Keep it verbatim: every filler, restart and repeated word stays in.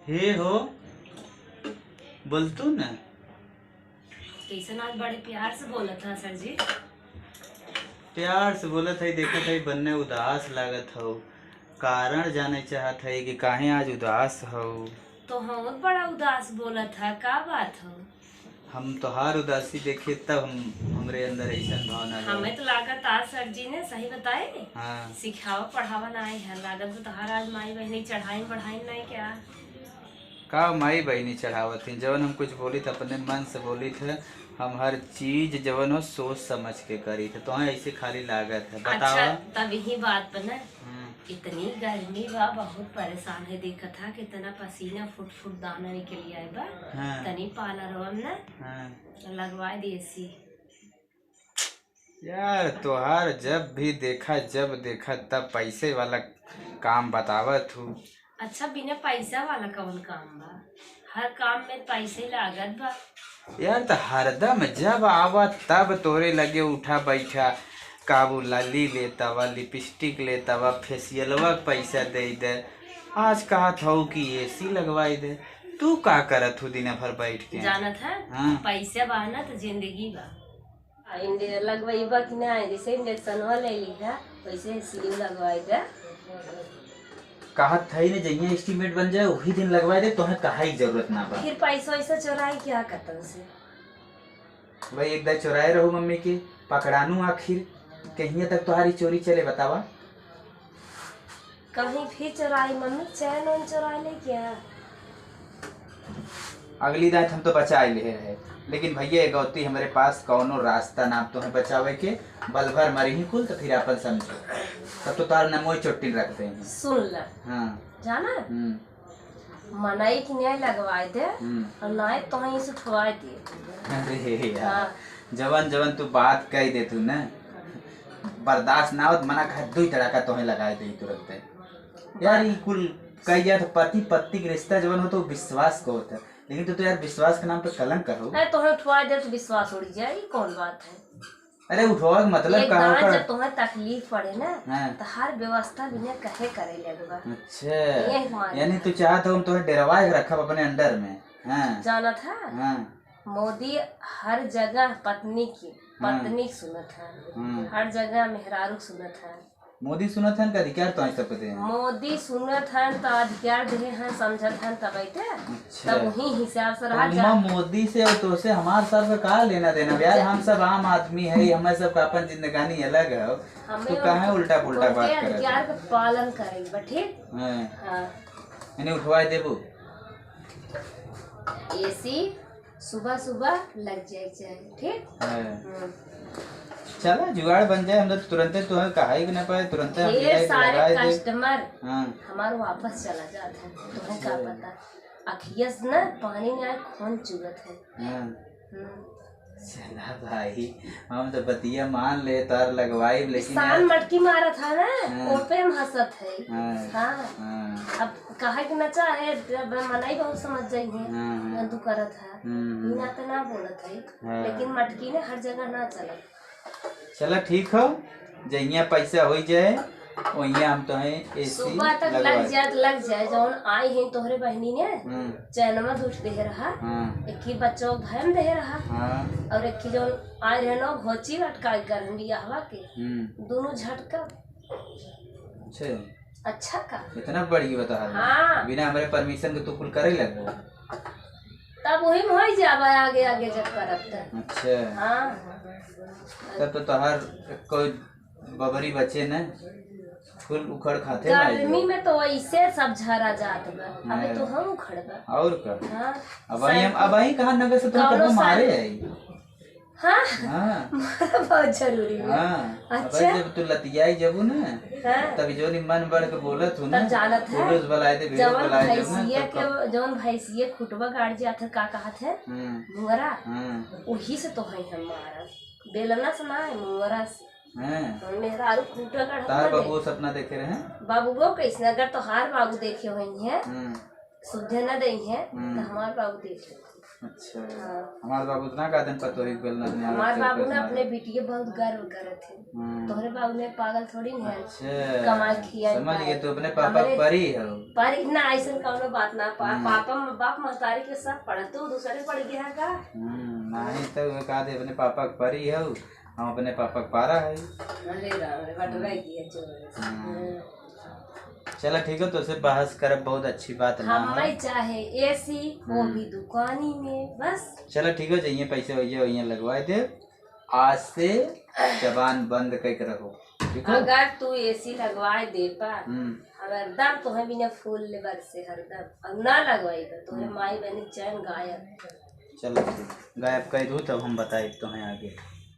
हे हो, बोलतू न। कैसन आज बड़े प्यार से बोलत ह सर जी? प्यार से बोलत है, देखत है बन्ने उदास लागत हौ। कारण जाने चाहत है कि काहे आज उदास हौ? तो हम बड़ा उदास बोलत ह, का बात हौ? हम तोहार उदासी देखे तब हम, हमरे अंदर ऐसन भावना हौ। हमें तो लागत आज सर जी ने, सही बताए, हाँ। सिखावा पढ़ावा ना आए हैं। लागत तो तोहार आज माई बहनी चढ़ाई बढ़ाई नहीं क्या? का माई बहिनी चढ़ावत ही? जवन हम कुछ बोलित, अपने मन से बोलित है। हम हर चीज जवन हो सोच समझ के करित है। तोहे ऐसे खाली लागत है, बतावा। अच्छा, तब यही बात पर ना, हम्म। इतनी गर्मी बा, बहुत परेशान है। देखत हा कितना पसीना फुट फुट दाना निकल आए बा। हाँ। तनी पार्लरवा में ना हाँ। लगवाए दे एसी। यार, तोहार जब भी देखा, जब देखा, तब पैसे वाला काम बतावत हूँ। अच्छा, बिना पैसा वाला कौन काम बा? हर काम में पैसे लागत बा। यार, त हरदम जब आवा, तब तोरे लगे उठा बैठा, काबू लाली लेता वा, लिपस्टिक लेता वा, फेसियलवा के पैसा दे दे। आज कहत हऊ कि एसी लगवाई दे। तू का करत हूँ दिन भर बैठ के? जानत है, हाँ। पैसा बा ना तो जिंदगी बा। आ, इंडे-, लगवइबा कि ना, जैसे इंजेक्शनवा ले ली है, वैसे एसियो लगवाई दे। कहत है ने, जहिया एस्टिमेट बन जाए, वही दिन लगवाई दे, तोहे कहा ही जरूरत ना बा। फिर पैसा वैसा चोराई क्या कतन से? भाई, एक दाई चोराए रहू मम्मी के, पकड़ानू आखिर, कहिया तक तोहारी चोरी चले, बतावा? कहीं फिर चोराई मम्मी, चैन वैन चोरा ले क्या? अगली दाई हम तो बचाए ले रहे, लेकिन भैया, ये गौती हमरे पास कौनो रास्ता ना, अब तोहे बचावे के, बल भर मरी ही कुल, तो फिर आपन समझो। तब तो तार नमोई चोट्टिन रख दे हैं। सुन ल। हाँ। जाना? हम्म। मनई की न्याय लगवाए दे, हम्म। और नाय तोहे इसे उठवाए दे। अरे यार, हाँ। जवन जवन तू बात कह दे तू ना, बर्दाश्त ना होत, मना कहे दुई तड़ाका तोहे लगाए दे तुरंत। यार, ई कुल कही जात, पति पत्नी के रिश्ता जवन होत, वो विश्वास को होत है, लेकिन तू तो यार विश्वास के नाम पे कलंक कहो। अरे, तोहे उठवा दे तो विश्वास उड़ जाए, ई कौन बात है? अरे, उठवा के मतलब एक का दान होकर? जब तोहे तकलीफ पड़े ना, हाँ। तो हर व्यवस्था बिना कहे करे लगबा। अच्छा, ये मान यानी ले। तू चाहत हो हम तोहे डेरवा के रखब अपने अंडर में? हाँ। जानत है? हाँ। मोदी हर जगह पत्नी की, हाँ। पत्नी की सुनत है, हाँ। हर जगह मेहरारू की सुनत है। मोदी सुनत हन का अधिकार तो आज तक दे हैं? मोदी सुनत हन तो अधिकार दे हैं, समझत हन तब ऐते, अच्छा। तब वही हिसाब से रहा तो जा। उमा मोदी से और तो से हमार सब का का लेना देना बा यार? जा- हम सब आम आदमी है, हमारे सब का अपन जिंदगानी अलग है। हमें तो काहे उल्टा पुल्टा उनके बात करत अधिकार है? का पालन करें बा, ठीक? हाँ। हाँ। इन्हें उठवाए देबू? एसी सुबह सुबह लग जाए के चाही, ठीक? हाँ। हम्म। चला, जुगाड़ बन जाए, हम तो तुरंते तोहे कहाई के ना पाए, तुरंते हम ढेर जाए के सारे लगाए दे। कस्टमर हाँ। हमार वापस चला जात है, तुम्हें का अच्छा। पता? अखिया से ना पानी ना आए, खून चुअत है। हाँ। हम्म। चला भाई, हम तो बतिया मान ले, तार लगवाई, लेकिन शान यार मटकी मारत है ना, हाँ। ओपे हम हंसत है। हाँ। हाँ। हाँ। अब कहे के ना चाहे, अब मनई बहुत समझ जाई है, हाँ, हाँ। तू करत है। हम्म, हम्म। ई ना तो ना बोलत है, हाँ। लेकिन मटकी ने हर जगह ना चलत। चला ठीक हो, जहिया पैसा होई जाए, वहिया हम तोहे एसी सुबह तक लगवा लग दे। जाए, लग जाए, जौन आई है तोहरे बहनी ने, हम्म। चैनमा दूठ दे रहा, हाँ। एक ही बच्चों भैम दे रहा, हाँ। और एक ही जौन आए रहे ना घोची लटका के गरम बियाहवा के, हम्म। दोनों झटका। अच्छा। अच्छा का? इतना बढ़िया बता रहा है। हाँ। बिना हमारे परमिशन के तू कुल करे लगबो। तब वही में होई जाबा आगे आगे जब करब त। अच्छा। हाँ। तब तो तोहार कोई बबरी बचे न, फूल उखड़ खाते ना गर्मी जो। में तो वैसे सब झरा जात बा। अबे हाँ। तो हम उखड़बा। और का? हाँ। अब आई हम, सब अब आई कहाँ नगर से तो कौनो कबो मारे साल आई। हाँ? हाँ। मारा बहुत जरूरी है। हाँ। अच्छा। अब जब तू लतियाई जबू ना, हाँ। तब जो नहीं मन बढ़ के बोलत हूँ ना, तब जानत है। पुलिस बुलाए दे, भैया जवन बुलाए दे ना, भैंसिया तब के, जवन भैंसिया खुटवा गाड़ जात है, का कहत है? हम्म। मुंगरा। हाँ। वही से तो है हम मारब। बेलना से ना है, मुंगरा से। हाँ। हम मेहरारू खुटा गाड़ तार हम बबुओ सपना देखे रहे? बबुओ कैसे, अगर तोहार बाबू देखे होई हैं, हम्म। सुधे न देई हैं, हम्म। तो हमार बाबू देखे। अच्छा। हाँ। हमार बाबू तो ना कहते हैं पतोही के बेलना से हमार बाबू ना अपने बिटिया बहुत गर्व करत है। हम्म। तोहरे बाबू ने पागल थोड़ी नहीं है। अच्छा। कमाई खियाई समझ गए, तो अपने पापा के परी हो। परी ना, ऐसन कौनो बात ना। पा-, हम्म। पापा म-, बाप महतारी के सब पढ़ा, तू दूसरे पढ़ गया है का? हम्म, नहीं तो वो कहा दे अपने पापा के परी हो, हम अपने पापा के पारा है। अरे राम रे, बटरा हम्म। की है चोर। हम्म। हम्म। चला ठीक है, तो से बहस करब बहुत अच्छी बात ना हम है। चाहे एसी, वो हम्म। भी दुकानी में, बस। चला ठीक है, जइए पैसे वइसे वइए लगवाए दे। आज से जबान बंद कइके रहो, ठीक है? अगर तू एसी लगवाए दे पा, हम्म। हरदम तोहे बिना फूल ले बरसे हरदम, और ना लगवाई तो तोहरे हम्म। माई बहनी चैन गायब। चलो ठीक, गायब कइ दू तब हम बताई तोहे आगे।